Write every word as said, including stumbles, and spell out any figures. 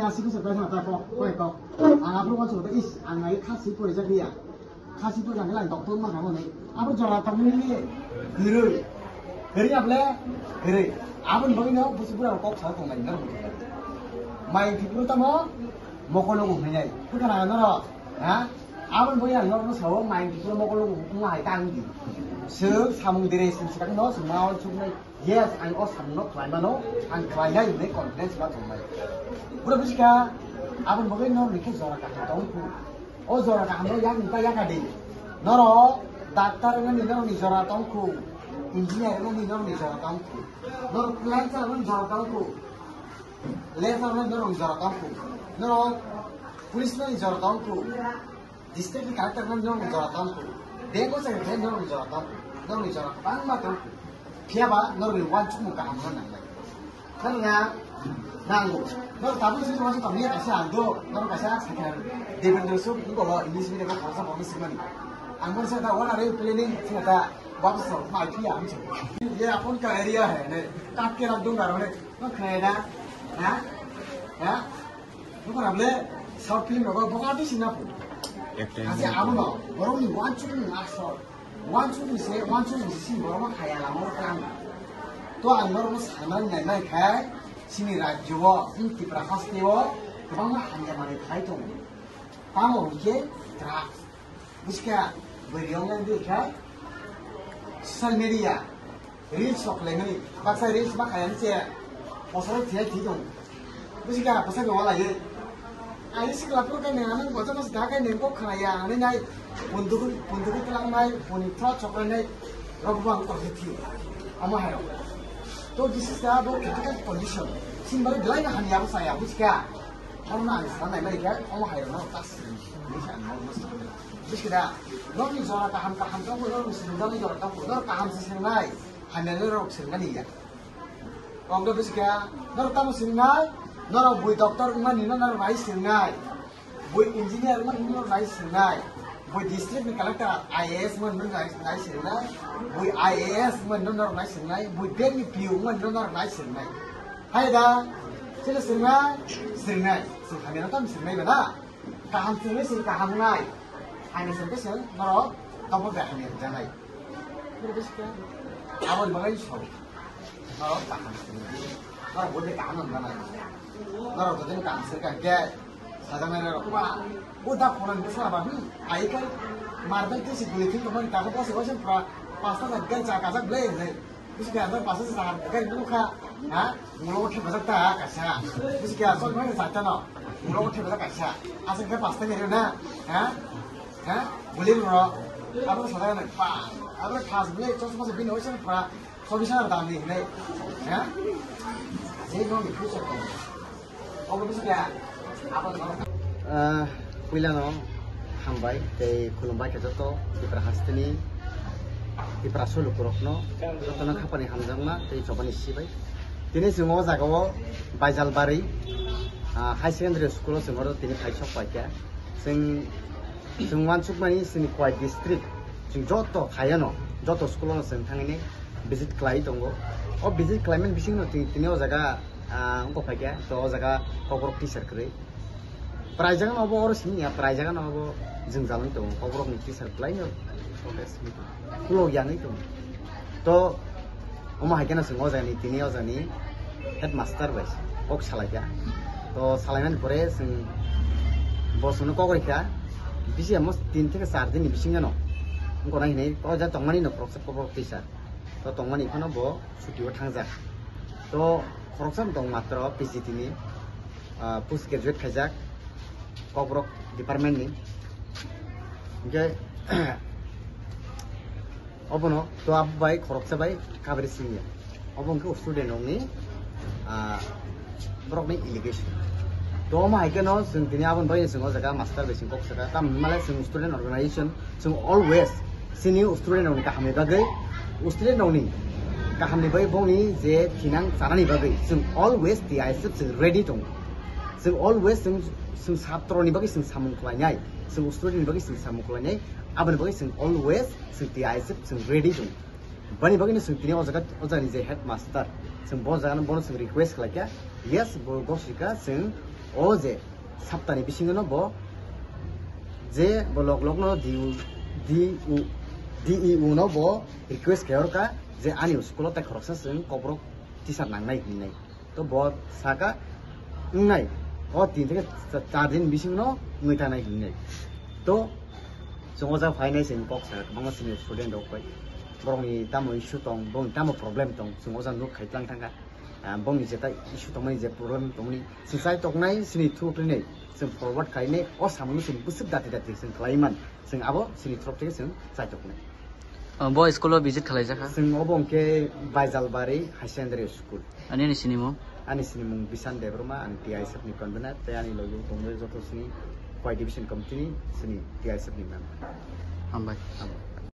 Asik bisa kau sama tak kau, kau kau. Ang apa kau coba is, ang lagi kasih pun aja dia. Kasih pun lagi lah doktor mah kamu nih. Apa juara kamu ini? Guru. Guru apa le? Guru. Apa nih bagi nih? Busi pura kau salah kau main nih. Main di pura tamu, mokolo kau main aja. Bukan anak noro, ha? Apa nih bagi anak noro sawo main di pura mokolo kau main tangdi. Se samung diri sim sekarang no semua orang cuma Yes, ang o samno khlai mano, ang khlainai hwnwi confidence ma tongnai. Bwrwi bwskha, aboni bagwi norni khe jora kaham tong khu. O jora kahamno yakni ta yakadi. Norok doctor wngnani norokni jora tong khu, engineer wngnani norokni jora tong khu, norok lancer wngnani jora tong khu, lancer wngnani norokni jora tong khu, norok police wngnani jora tong khu. District ni collector no norok jora tong kho. Bengo secretary norok jora tong kho. Norok jora bangma tong kho. Phiya ba norok ni uansukmung kaham no nangnai. Khana nango. Norok tabuk sini uansuk tong ya kaisa ang do. Norok kaisa sakha Devendra Suk ni bolo English medium ko khoroksa borok ni simani. Ang borok sa da what are you planning? Sina da baba so mai phiya ang so. Ye apon ka area hai ne. Kat ke rak dung daro ne. No khaya da. Ha? Ha? Bukan able short film rogo boka di sina pu. Acting. Kasi abo no, borok ni uansukmung asol. Uansukmung se, uansukmung se sini borok no khaya lama o kang. To ang norok no sanani nai nai khai, sini rajyo o, sini Tripura haste o, kwbangma hamya manwi khai tongo. Tamo hwnkhe drugs. Buskha, bwrwi wngnai bwkha social media, reels rok khlaimani, baksa reels ma khaiyani se, bosoro thiyai thwi tongo. Buskha, bwsai bo walai. Ani sikla phuru khe nang, ano bojo bojo da khe nang kok khnaya, ani nai, punduk, punduk twlang nai, puni thro chokrai nai, rok bo ang kok thwi. Amo hai rok. To this is the critical condition. Sin bari belai na hamya bo saya, buskha. Amo na ang sanai mai khe, amo hai rok na tas. Buskha da, norokni jora kaham kaham tongkho, norokni swngjani jora tongkho, norok kaham se swngnai, hamya norok swngnani ya. Kok do buskha, norok tamo swngnai, norok bui doctor wngmani no norok nai swngnai, bui engineer wngmani no norok nai swngnai, bui district ni collector I A S wngmani no nai, nai swngnai, bui I A S wngmani no norok nai swngnai, bui bank ni P O wngmani no norok nai swngnai. Hai da, sila swngnai, swngnai, swng hamya no tamo swngnai ba na? Kaham chwngwi chwng kaham wngnai. Hamya chwngkhe chwng norok tongthok bai hamya rwjaknai. Aboni bagwi song. Norok kaham chwngwi. Norok bwdwi kaham wngnai. Norok jodi kaham chwngkha hwnkhe sajaknai norok ba. O da phone ni bwsa ba, hmm, ai khe mar bai twi se guli thik tongmani, ta khe bwsa bwsa pura pasta jar gari cha kajak ble hinwi. Bisi kaya to pasal sa, kaya dulu ka, ha? Mulo ke basak ta, kasa. Bisi kaya so mana sa ta no? Mulo ke basak kasa. Asa ke pasta ke na, ha? Ha? Boleh lo. Apa sa na pa? Apa khas boleh, terus masa bini ocean pra, so bisa ada ni, ha? Jadi no ni future ko. Ah, puilano hambai tei khulumbai khe joto Tripura hasteni Tripura sulukurokno jotono khapani hamjakma tei chobani sibai. Tini chwng o jaga o Baijalbari, ah, High Secondary School o chwng oro tini phai sok paikha. Chwng, chwng uansukmani chini Khowai district, chwng joto khayano, joto school o no chwng thangwi visit khlai tongo. O visit khlaimani bisingo tini, tini o jaga Ah, wngkok phaikha, to o jaga kokborok teacher kwrwi. Prai jaga no obo oro simi ya, prai jaga no obo jwngjal wng tongo, kokborok ni teacher kwlai no protest wngwi tongo. Ulo yanwi tongo. To omo hai kheno chwng o jagani, tini o jagani headmaster bai kok salaikha. To salaimani pore chwng bo chwngno kok rikha, bisi amo tin theke char din ni bisingo no wngkha hinwi o jaga tongmani no khoroksa kokborok teacher. To tongmani phano bo chuti o thangjak. To khoroksa tong matro P G T ni, ah, post graduate khaijak, kokborok department ni. Hingke obono to abo bai khoroksa bai kabri singya. Obo hingke student rokni, ah, borokni allegation. To omo hai kheno chwng tini aboni bagwi chwng o jaga master bai chwng kok saka. Tamni hwnmale chwng student organization, chwng always chini student rokni kahamni bagwi, student rokni kahamni bagwi bongni je thinang chanani bagwi chwng always T I S F chwng ready tongo. Chwng always chwng, chwng satroni bagwi chwng samung khlainai, chwng student ni bagwi chwng samung khlainai, aboni bagwi chwng always chwng T I S F chwng ready tongo. Bani bagwino chwng tini o jaga, o jagani je headmaster, chwng bo jagano bono chwng request khlaikha, yes, bo gosika chwng O je saptani bisingo no bo je bo lok lok no D U, D U, D E O no bo request khe orka je ani school o tai khoroksa chwng kokrok teacher nangnai hinwi. To bo saka wngnai o tin theke char din bisingo no wngwi tangnai hinwi. To chwng o jaga phainai chwng kok saka kwbangma senior student rok bai borokni tamo issue tong, borokni tamo problem tong, chwng o jaga nuk khai tlang thangkha. Ah, bongni je tai issue tongmani je problem tongmani chwng chai toknai chini through tini chwng forward khainai o samungno chwng bwswk dati dati chwng khlai man chwng abo chini through theke chwng chai toknai. Ah, bo school o visit khlai jakha. Chwng obo hwnkhe Baijalbari High Secondary School. Ani ani sinimung? Ani sinimung Bishan Debbarma, ang T I S F ni convener, tei ani logi tongo joto chini Y Division committee ni chini T I S F ni member. Hambai. Hambai.